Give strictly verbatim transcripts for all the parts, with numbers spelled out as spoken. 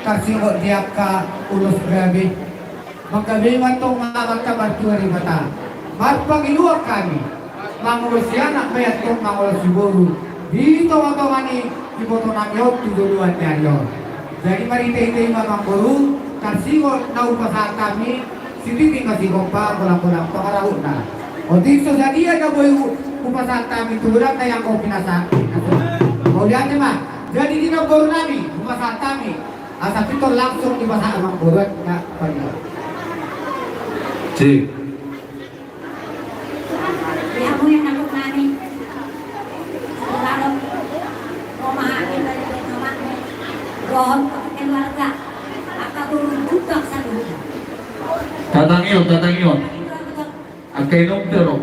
Tarsingot di angka ulos gabe. Manggabe ma antong Amanta Martua Debata. Marpangidoan hami mangulosi anak, bahen antong mangulosi boru di tongatonga ni ibotonami on tu joloan ni ari on. Jadi marhitehite i ma, amangboru, tarsingot na hupasahat hami, sititi ma sigompa, golanggolang pangarahutna. Otik so sadia na boi hupasahat hami tu godang na ianggo pinasahat. Mauliate ma. Jadi di namborunami hupasahat hami, asa pintor langsung dipasahat amangboru na pagi. Cik. Tatangion, tatangion. Angka inong tero.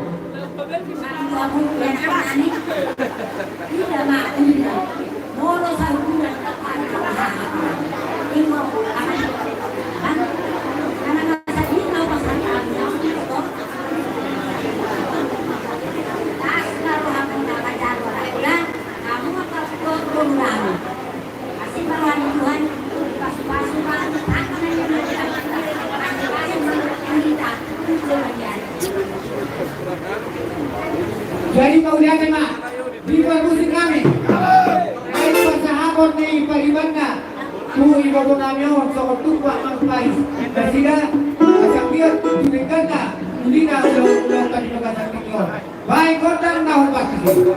Jadi mauliate ma, di parmusik nami. Ai pasahaton ni paribanna tu ibotonami on songon tumpak mangupai nasida, asa giot tu dengganna ulina ulaon, ulaon tadi bagasan tingki on. Bahen gondang na hombar tusi.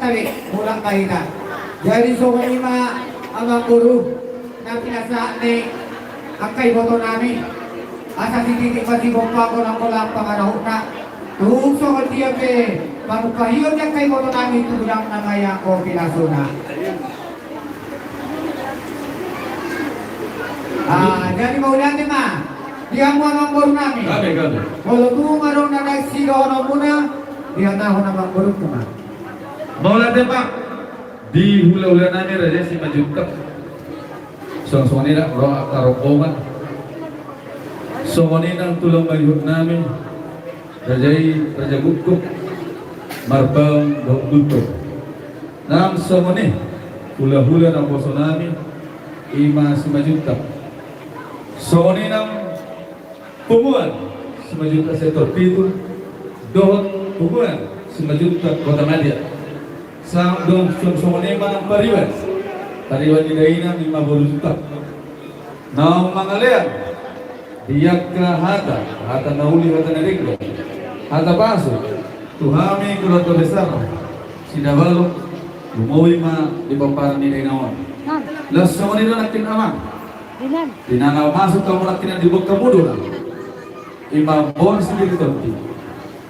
Mulak ma hita. Jadi songon i ma amangboru na pinasahat ni angka ibotonami. Asa sititi ma sigompa golang-golang pangarahutna. Tung songon dia pe panumpahion ni angka ibotonami tu godang na ma i anggo pinasuna. Ah, jadi mauliate ma di hamu amangborunami. Gabe, gabe. Molo tung adong na naeng sidohononmuna, dihatahon amangborungku ma. Mauliate ma di hula-hulanami Raja Simanjuntak. Songon i nang ro angka rombongan. Songon i nang tulang mangihutnami Raja i, Raja Guguk, Marpaung dohot Guntur. Nang songon i hula-hula naposonami, i ma Simanjuntak. Songon i nang punguan Simanjuntak sektor pitu dohot punguan Simanjuntak Kota Madya. Sang dong song songon i ma nang pariban, pariban ni dainang i ma boru Juntak. Naung mangalean di angka hata, hata na uli, hata na denggan, hata pasu tu hami keluarga besar Sidabalok, lumobi ma di pomparan ni dainang on. Laos songon i do nangkin amang. Di na naung masuk hamu nangkinan di bongka mudul, i ma Boru Sipir Tonti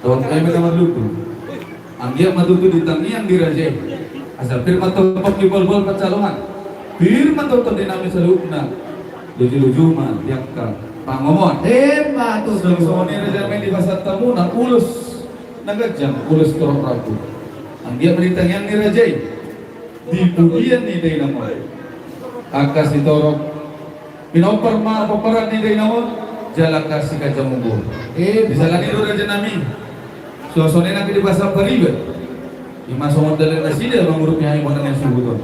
dohot eme na marlundu. Anggiat ma tutu di tangiang ni raja i, asa pir ma tongtong di bolbol pansaluhan, pir ma tongtong di nami saluhutna, luju-luju ma di angka pangomoan. Emma tutu. Songon i rajanami, di pasahat hamuna ulos na ganjang, ulos torop rambu. Anggiat ma di tangiang ni raja i, di pudian ni dainang on angka sitorop pinompar ma pomparan ni dainang on, jala angka siganjang umur. Eh, di sala ni i do rajanami, suang songon i nangkin di pasahat pariban, i ma songon dalan nasida mangurupi hami bona ni hasuhuton.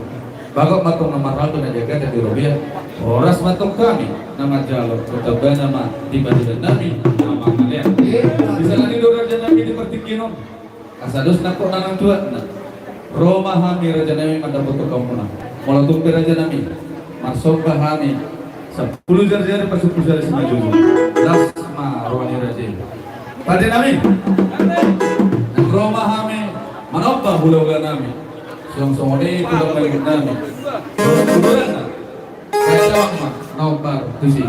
Bagot ma antong na marhalto na jaga dan di robean. Horas ma antong hami na manjalo, tamba-tamba ma di pariban nami na mangalean. Eh, di sala ni i do rajanami di partingkian on. Asa dos nangkok na naung tuatna, ro ma hami rajanami mandapothon hamuna. Molo tung pe rajanami, marsomba hami sampulu jari-jari, pasampulu jari simanjujung. Las ma roha ni raja i. Padenami, ro ma hami manomba hula-hulanami. Suang songon i tulang mangihutnami. Tulang na Baik, tolong, Mak. Nomor tujuh.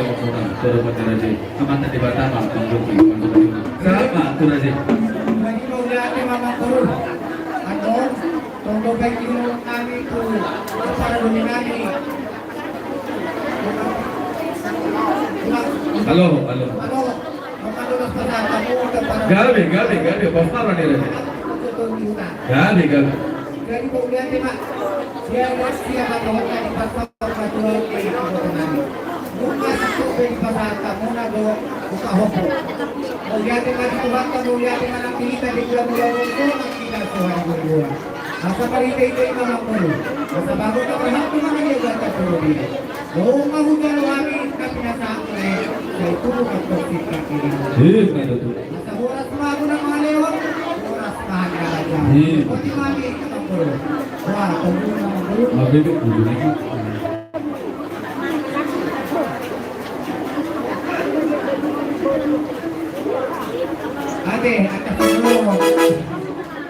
Amang Boru, tu Amanta Debata ma, Amang Boru, tu Amanta Debata. Sahat ma tu raja i. Jadi mauliate ma, Amang Boru. Antong, tong do baen nami tu para doli nami. Halo, halo. Halo. Gabe, gabe, gabe. Pos ma roha ni raja i. Gabe, gabe. Jadi mauliate ma. Dia, dia, dia, Mauliate ma di Tuhanta, mauliate ma di Tuhanta, mauliate ma di Tuhanta. Asa marhite-hite i ma, Amang Boru. Asa baru ta berhak tu mana dia gata puru dia. Lo ma hujalo hami na pinasahat i. Sai tubu ma toksik kaki. Ih, na itu. Asa horas ma ahu na mangalehon, horas ma hami na raja. Ih. Oti ma hami, Amang Boru. Wah, tunggu, Amang Boru. Oke, itu dulu. Ate, atas nama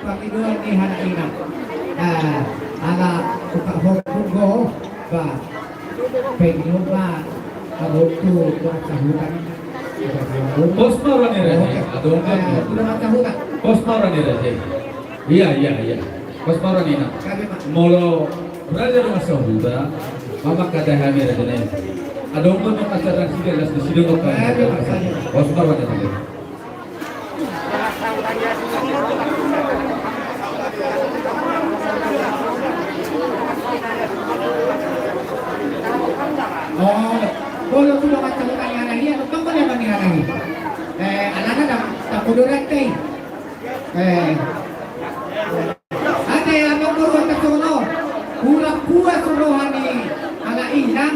pangidoan ni halak ina. Ah, ala uka hopung go, ba. Pengidoan ba, ago tu, tu atas hutan. Pos ma roha ni raja i. Oke. Adong kan? Ah, udah atas hutan. Pos ma roha ni raja i. Ia, ia, ia. Pos ma roha ni na. Molo raja do na sahuta, mamangkadai hami raja na i. Adong do na acara sida, las di sida do. Pos ma roha ni na. Oh, bolo tu do macam tanya lagi, atau tunggu dia mandi lagi. Eh, anak-anak, tak kudu rete. Eh. Ate, Amang Boru, ate sono. Hurang puas roha ni halak ina.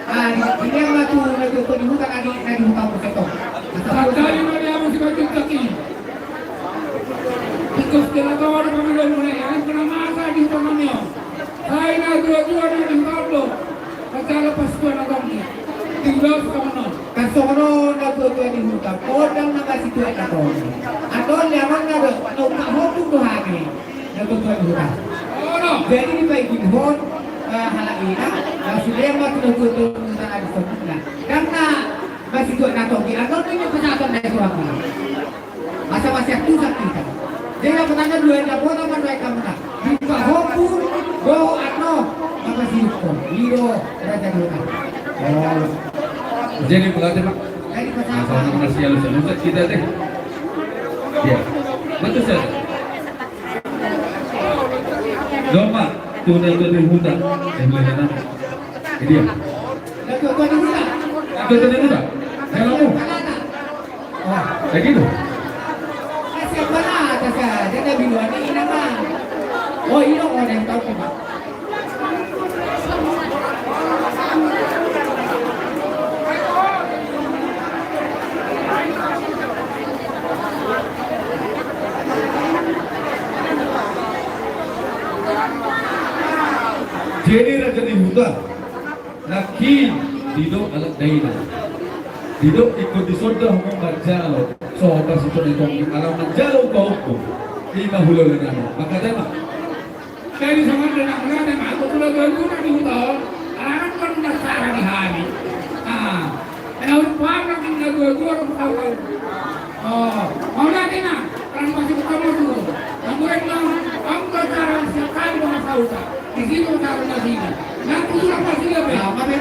Ah, di, di dia ma tu, na tu, tu di hutan lagi, na di hutan Poseto. Asa tadi ma dia masih baju kaki. Tikus kena tawa di pemilu mulai, yang kena masa di hutan nami on. Hai na tua-tua di hutan do. Kacala pas tua na tongki. Tinggal sama no. Kasono na tua-tua di hutan, podang na masih tua na tongki. Atau liaman na do, na uka hopung do hami. Na tua-tua di hutan. Jadi dipaigihon, eh, halak ina, na sude ma tu na tua-tua di hutan adi soputna. Dan na masih tua na tongki, atau na nyo kesehatan dari suami. Masa masih tu sakit. Jadi apa tanda dua jam orang mana kamu nak? Buka hopung, bawa Ido raja dona. Oh. Jadi berarti, Pak. Jadi, Pak. Nah, kalau nama si alus alus kita deh. Ya. Betul saja. Domma tu na tu di huta. Yang mana? Ini dia. Na tu tu di huta. Na tu tu di huta. Halo. Wah, begitu. Siapa lah, ada saja, ada biluan ini nama. Oh, ini orang yang tahu, Pak. Jadi raja di huta. Nangkin didok anak daina. Didok ingkon dison do hamu manjalo. So, pas itu ingkon anak manjalo, ingkon hukum. Ima hulolonami. Maka jama. Jadi sama dengan anak muda, aku sudah dua guna di hutan. Anak kan udah sekarang di hari. Ah. Eh, harus paham lagi, nggak dua-dua orang tahu. Oh, mau lagi, nah. Orang masih ketemu dulu. Yang gue bilang, kamu pacaran setiap kali sama Sausa. Di situ taruh di sini. Yang kurang masih lebih. Nah, tapi